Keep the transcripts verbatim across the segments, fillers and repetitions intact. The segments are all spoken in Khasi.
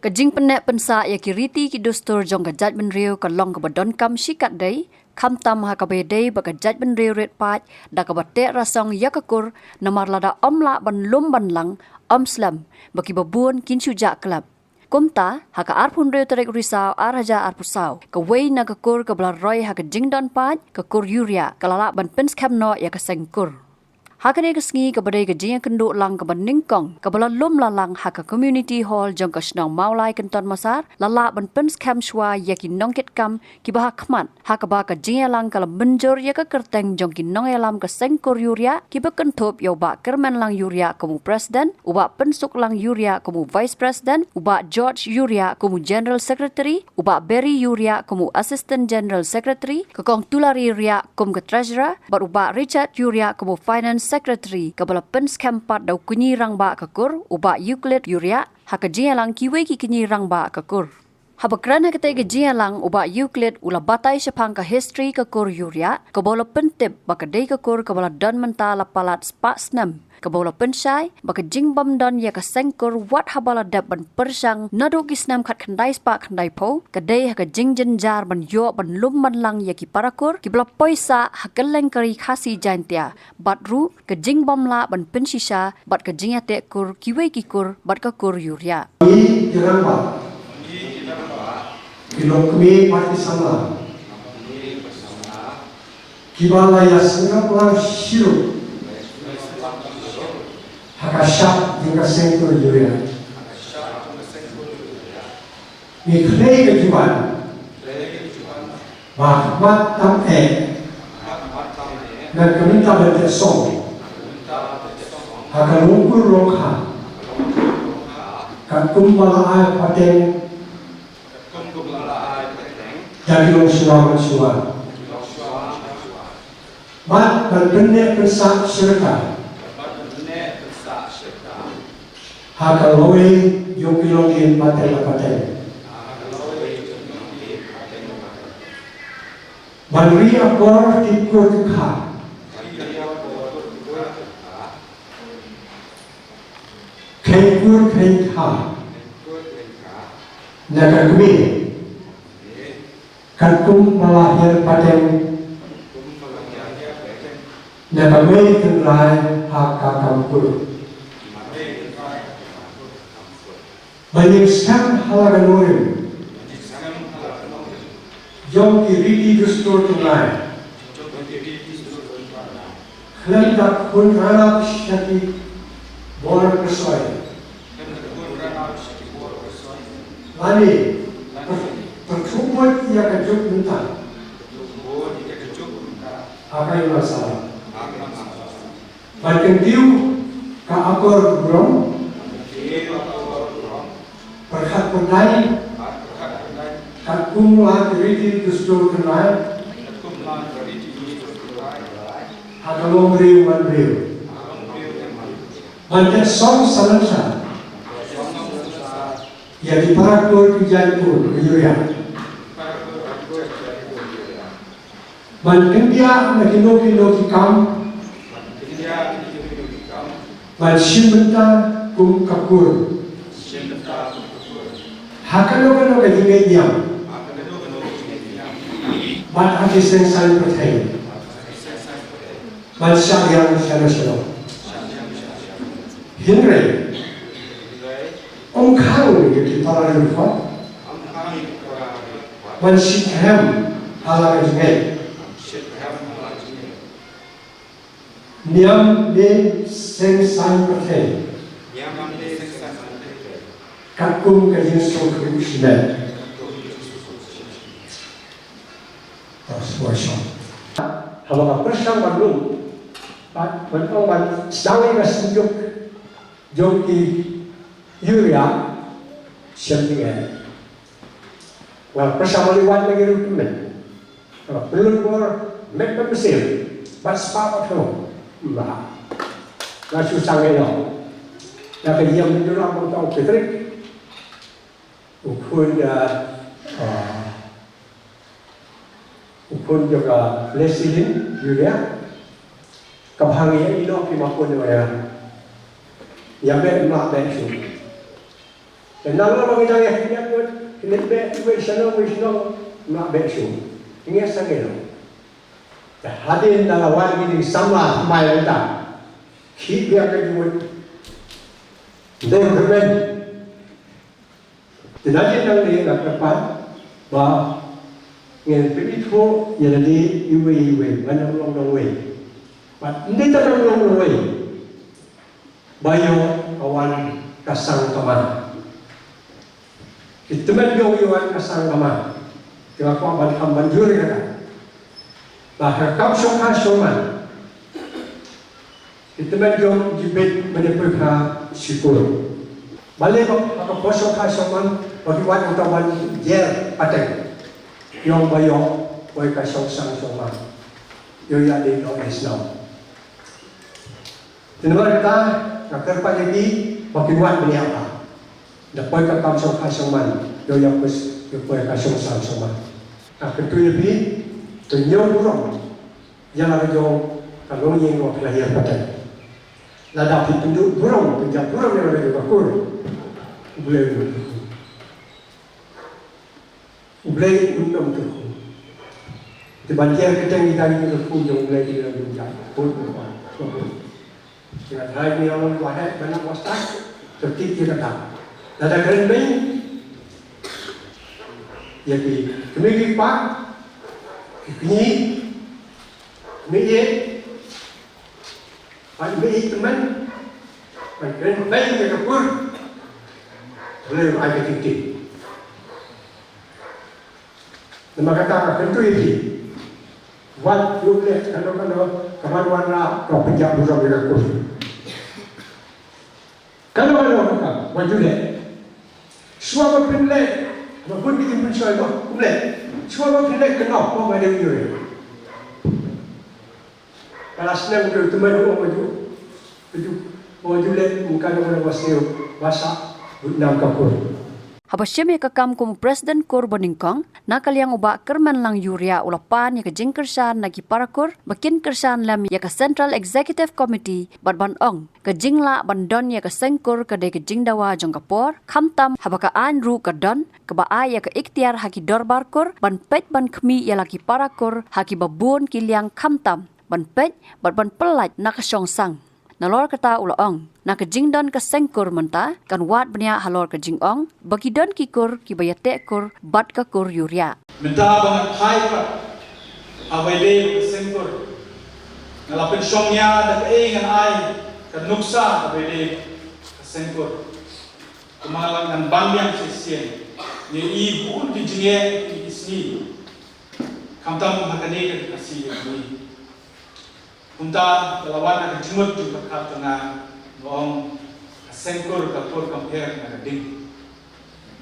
Ka jingpynneh pynsah ïa ki riti ki dustur jong ka jaitbynriew ka long kaba donkam shikatdei, khamtam ha kaba ïadei bad ka jaitbynriew rit paid da kaba teh rasong ïa ka kur, namar lada ym lah ban lum ban lang, ym slem ba kiba bun kin shu jah klep. Kumta, ha ka arphew hynriew tarik Risaw ar hajar arphew saw, kawei na ka kur kaba la roi ha ka jingdon paid, ka kur Uriah, ka la lah ban pynskhem noh ïa ka seng kur. Ha kane ka sngi kaba dei ka jingïakynduh lang kaba nyngkong kaba la lum la lang ha ka Community Hall jong ka shnong Mawlai Kynton Massar, la lah ban pynskhem shuwa ïa ki nongkitkam kiba ha khmat, ha kaba ka jingïalang ka la mynjur ïa ka kyrteng jong ki nongïalam ka seng kur Uriah, kiba kynthup ïa u Bah Kyrmenlang Uriah kum u President, u Bah Pynsuklang Uriah kum u Vice President, u Bah George Uriah kum u General Secretary, u Bah Berry Uriah kum u Assistant General Secretary, ka Kong Tulari Uriah kum ka Treasurer, bad u Bah Richard Uriah kum u Finance Secretary, kaba la pynskhem pat da u kñi rangbah ka kur, u Bah Euclid Uriah, ha ka jingïalang kiwei ki kñi rangbah ka kur. Haba kren ha katei ka jingïalang, u Bah Euclid u la batai shaphang ka history ka kur Uriah, kaba u la pyntip ba ka dei ka kur kaba la don mynta la palat spah snem, kaba u la pynshai ba ka jingbym don ïa ka seng kur wat haba la dep ban pyrshang naduh ki snem khatkhyndai spah khyndaiphew, ka dei ha ka jingjynjar ban ïoh ban lum ban lang ïa ki para kur kiba la poi sah ha kylleng ka Ri Khasi Jaintia, bad ruh ka jingbym lah ban pynshisha bad ka jingïateh kur kiwei ki kur bad ka kur Uriah. Ngi ki rangbah, ki longkmie bad ki samla, kiba la ïasngap lang shi ruh ha ka shap jong ka seng kur Uriah. Ngi khlei ka juan ba khmat tam eh na ka bynta ban teh song ha ka longkur longkha, katkum ba la ai pateng da ki longshuwa manshuwa. Bad ban pynneh pynsah shirta ha ka lawei jong ki longdien pateng la pateng. Ban ri akor ki kur ki kha, kheiñ kur kheiñ kha na ka kmie, katkum ba la hiar pateng na ka mei tynrai ha ka kam kur. Ban ïeng skhem ha la ka nongrim jong ki riti dustur tynrai, khlem da khun ranap sha ki bor kyrsoi lane pyrthuh ïa ka juk mynta ha ka ïing la sawa. Ban kyntiew ka akor burom pyrkhat pyndait katkum la ki riti dustur tynrai ha ka longbriew manbriew. Ban teh song salonsha ïa ki para kur ki jaiñkur ka Uriah. Ban kyndiah na kino kino ki kam ban shim bynta kum ka kur ha kano kano ka jingngeit niam bad ha ki seng saiñ pyrthei. Ban shah ïa shano shano. Hynrei ym khang ïa ki para riewkhot ban shitrhem ha la ka jingngeit. Niam ne seng saiñ pyrthei katkum ka jingsngewkhia shimet. Haba nga pyrshang ban lum, ban, ban ong ban sdang ïa ka seng juk jong ki Uriah shem jingeh. Nga pyrshang ban lum wan lagi ruh mynta. Nga pynlut bor met ban mynsiem bad spah bad kano. Nga, nga shu sangeh noh. Nga ka ïam mynta ruh ban tong Patrick. U khun, ah, ah, u khun jong ka Lesilin Uriah. Kaba hangta ïa ino ki ma khun ïa ïa beh ma beh shu. Te nalor ba ngi dang ïa khyndiat ngut, khyndiat beh, iwei shnong, iwei shnong, nga beh shuh. Ngi sa ngi long. Te hadien da la wan kine ki samla thymmai mynta. Khih biang ka jingmut. Dei ba kyrmen. Te na jingdang ne nga kyrpad ba ngin pynithuh ïa lade iwei iwei, ban ym long nongwei. Bad ym dei tang ban ym long nongwei. Ba ïoh ka wan ka sang ka man. Ki tymmen jong ïoh wan ka sang ka man. Ki la kwah ban kham ban jur ïa kata. Ba ha ka kam shongkha shongman. Ki tymmen jong ki bit ban ïa pyrkhat shikor. Balei ba ha ka por shongkha shongman ba ki wan uta wan jer pateng. Ïong ba ïoh poi ka shongsang shongman. Ïoh ïa dei noh ïa shnong. Te namar kata nga kyrpad ïa ki ba kin wad bniah bha. Da poi ka kam shongkha shongman, ïoh ïa pus, ïoh poi ka shongsang shongman. Nga kyntu ïa phi, to ñiew burom ïa la ka jong ka longïing ba phi la hiar pateng. Lada phi pynduh burom, pynjah burom ïa la ka jong ka kur. U Blei u U Blei un ym kyrkhu. Te ban kiar kyrteng ïa ka jingkyrkhu jong U Blei ki la jong jai. Bun bun bun. Ki la thai ni ong wa heh ban ym wa stad. Tertib ïa kata. Lada kren beiñ ïa ki kmie ki kpa, ki kñi, kmie ïeit, ban ïeit tymmen, ban kren beiñ ïa ka kur. Blei un ai ka jingtip. Namar kata nga kyntu ïa phi. Wat ju leh kano kano ka ban wanrah ka pynjah burom ïa ka kur. Kano kano ka kam, wat ju leh. Shuwa ba phin leh, ba bun ki jingpynshoi ba kum leh. Shuwa ba phin leh kano, ba ma dei u ïoh. Ka la snem u tymmen u ong ba ju, ba ju, ba ju leh u kano kano ba sniew ba sah bud nam ka kur. Haba shim ïa ka kam kum u President Kur ba nyngkong, na ka liang u Bah Kyrmenlang Ïuria u la pan ïa ka jingkyrshan na ki para kur ba kin kyrshan lem ïa ka Central Executive Committee bad ban ong ka jinglah ban don ïa ka seng kur ka dei ka jingdawa jong ka por, khamtam haba ka aiñ ruh ka don kaba ai ïa ka iktiar ha ki dorbar kur ban peit ban khmih ïa la ki para kur ha kiba bun ki liang, khamtam ban peit bad ban pyllait na ka shongsang. Nalor kata u la ong, na ka jingdon ka seng kur mynta kan wad bniah halor ka jingong ba ki don ki kur kiba ïateh kur bad ka kur Ïuria. Mynta ba nga thait pat ha ba ïadei bad ka seng kur, nga la pynshong nia da kaei ngan ai ka nuksa ha ba ïadei ka seng kur. Kumba nga la, ngan ban biang shisien, ngi i bun ki jingeh ki sngi, khamtam ha kane ka Khasi ka jong ngi. Kumta ka la wan ha ka jingmut jingpyrkhat jong nga, nga ong ka seng kur ka kur kam pher na ka ding.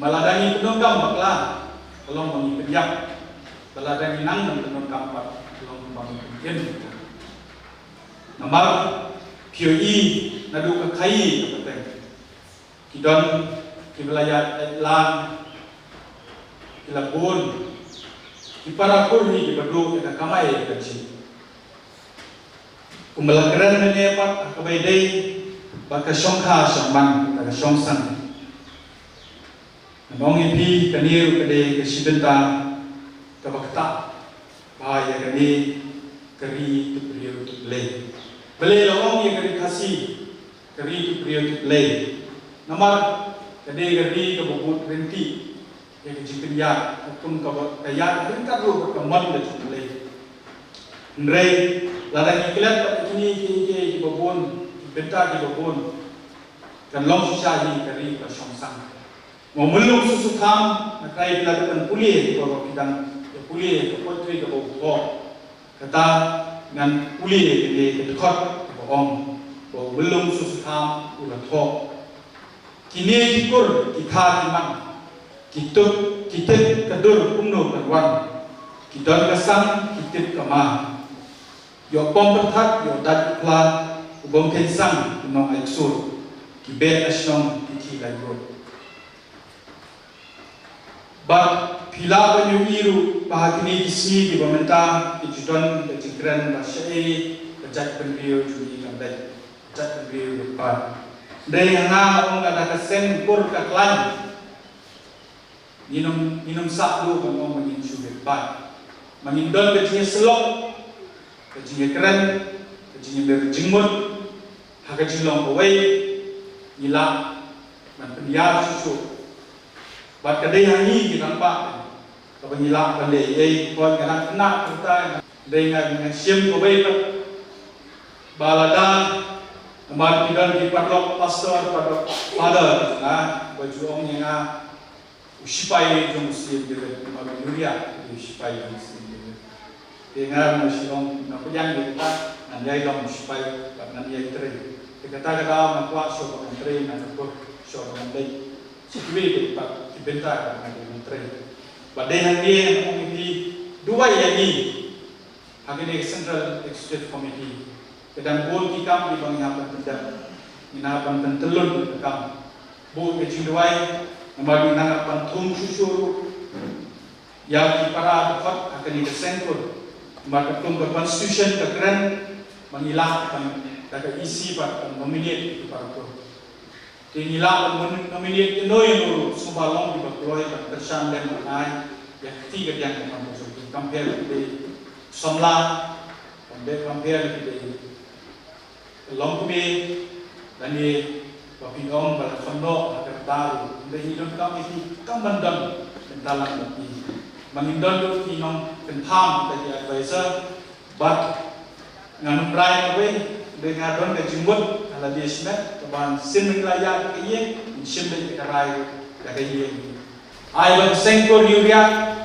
Ma lada ngi pyndonkam bakla, ka long ba ngi pynïap. Ba lada ngi nang ban pyndonkam pat, ka long ba ngi pynïap. Namar phi ïohi naduh ka khaii ka pateng, ki don kiba la ïaid lang, ki la bun, ki para kur hi kiba duh ïa ka kamai ka jing. Kumba la kren mynne pat ha kaba ïadei bad ka shongkha shongman, ka shongsang. Ngan ong ïa phi, kane ruh ka dei ka shi bynta kaba ktah bha ïa kane ka ri tip briew tip Blei. Balei la ong ïa ka ri Khasi ka ri tip briew tip Blei? Namar ka dei ka ri kaba bud ryntih ïa ka jingpynïaid, ka kum kaba ka ïaid ryngkat ruh bad ka mon ka jong U Blei. Hynrei lada ngi klet bad kine kiei kiei kiba bun, ki bynta kiba bun, kan long shisha hi ka ri ka shongsang. Mo myllung susutham, na kai phi la dep ban pule, ko ba phi dang ïa pule ka poetry kaba u thoh. Kata ngan pule kane ka dkhot kaba ong, ba u myllung susutham u la thoh. Kine ki kur, ki kha ki man, ki tip, ki tip ka dur kumno kan wan. Ki don ka sang, ki tip ka ma. Ïoh pom pyrthat, ïoh dait u phla, u bym kheiñ sang, u nongai ksur. Ki beh ka shnong, ki khih laitluid. Bad phi lah ban ïohi ruh ba ha kine ki sngi kiba mynta ki ju don ka jingkren ba shaei ka jaitbynriew jong ngi kan leit, ka jaitbynriew ka pat. Hynrei nga nga ong lada ka seng kur ka khlaiñ, Ngin ym, ngin ym sah duh ban ong ba ngin shu ïa bai. Ma ngin don ka jingïasyllok, ka jingïakren, ka jingïamir jingmut ha ka jinglong kawei, ngi lah ban pynïar shuh shuh. Bad ka dei ha ngi ki rangbah kaba ngi lah ban leh ei, hooid nga dang khynnah kumta, dei nga, nga shim kawei pat ba lada namar ki don ki paralok pastor, paralok father, nga ba ju ong ïa nga u sipai jong u Syiem David, namar u Uriah u sipai jong u Syiem David. Te nga ruh nga shu ong, nga pdiang ïa kata, ngan ïai long u sipai bad ngan ïai trei. Te kata ka daw nga kwah shuh ba ngan trei, nga kwah shuh ba ngan leit sha kiwei pat ki bynta kaba nga dei ban trei. Bad dei hangne nga ong ïa phi, duwai ïa ngi ha kane ka Central Executive Committee. Ka dang bun ki kam kiba ngi hap ban pyndep, ngi hap ban pyntyllun ïa ka kam. Bun ka jingduwai, namar ngi hap ban thung shuh shuh ruh ïa ki para dkhot ha kane ka seng kur. Namar katkum ka constitution ka kren ba ngi lah ban, da ka E C pat, ban nominate ïa ki para kur. Te ngi lah ban mon-, nominate ïano ïano ruh, sngewbha long kiba kloi ban kyrshan lem ban ai ïa ka kti ka diang ka man ka jong ki. Kam pher ki dei samla, kam pher, kam pher ki dei longkmie, lane ba phi ong ba la kham noh ha ka rta ruh. Hynrei ngi donkam ïa ki kam ban don bynta lang bad ki. Ma ngin don ruh ki nongkynpham, kita ki advisor, bad ngan ym rai kawei, hynrei nga don ka jingmut ha lade shimet, kaban sien ba ngi la ïaid ka ïing, ngin shim beit ka rai da ka ïing. Ai ba ka seng kur Uriah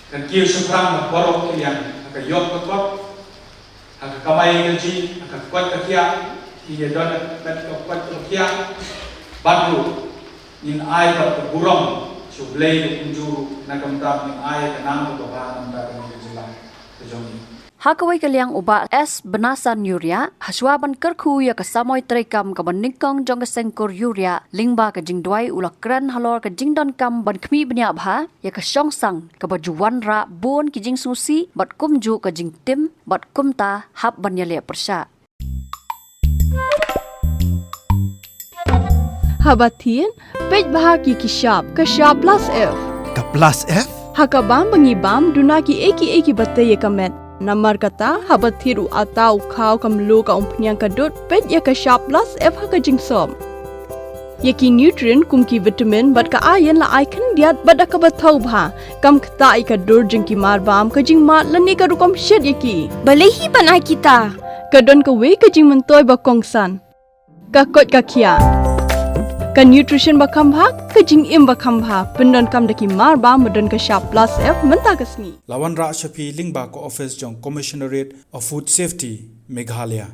kan kiew shaphrang ha baroh ki liang, ha ka ïoh ka kot, ha ka kamai kajih, ha ka koit ka khiah, ki ïa don ha ka koit ka khiah, bad ruh ngin ai bad ka burom sha U Blei, kumjuh ruh na ka bynta ngin ai ka nam kaba bha na ka bynta ka jylla ka jong ngi. Ha kawei ka liang u Bah S Benasan Uriah, hashwa ban kyrkhu ïa ka samoi treikam kaba nyngkong jong ka seng kur Uriah, lyngba ka jingduwai u la kren halor ka jingdonkam ban khmih bniah bha ïa ka shongsang kaba ju wanrah bun ki jingsngewsih bad kumjuh ka jingtim bad kumta hap ban ïaleh pyrshah. Haba thied, peit bha ki ki shap, ka shap plus F. Ka plus F? Ha ka bam ba ngi bam, duna ki ei ki ei kiba tei ïa ka met. Namar kata, haba thied u ata, u khaw, ka mluh, ka umphniang, ka dud, peit ïa ka shap plus F ha ka jingsop. Ïa ki nutrient kum ki vitamin bad ka iron la ai khyndiat bad da kaba thaw bha. Kam ktah ïa ka dur jong ki marbam, ka jingmad lane ka rukom shet ïa ki. Balei hi ban ai kita? Ka don kawei ka jingmyntoi ba kongsan. Ka koit ka khiah. Ka nutrition ba kham bha, ka jingim ba kham bha. Pyndonkam da ki marbam ba don ka shap plus F mynta ka sngi. La wanrah sha phi lyngba ka office jong Commissionerate of Food Safety, Meghalaya.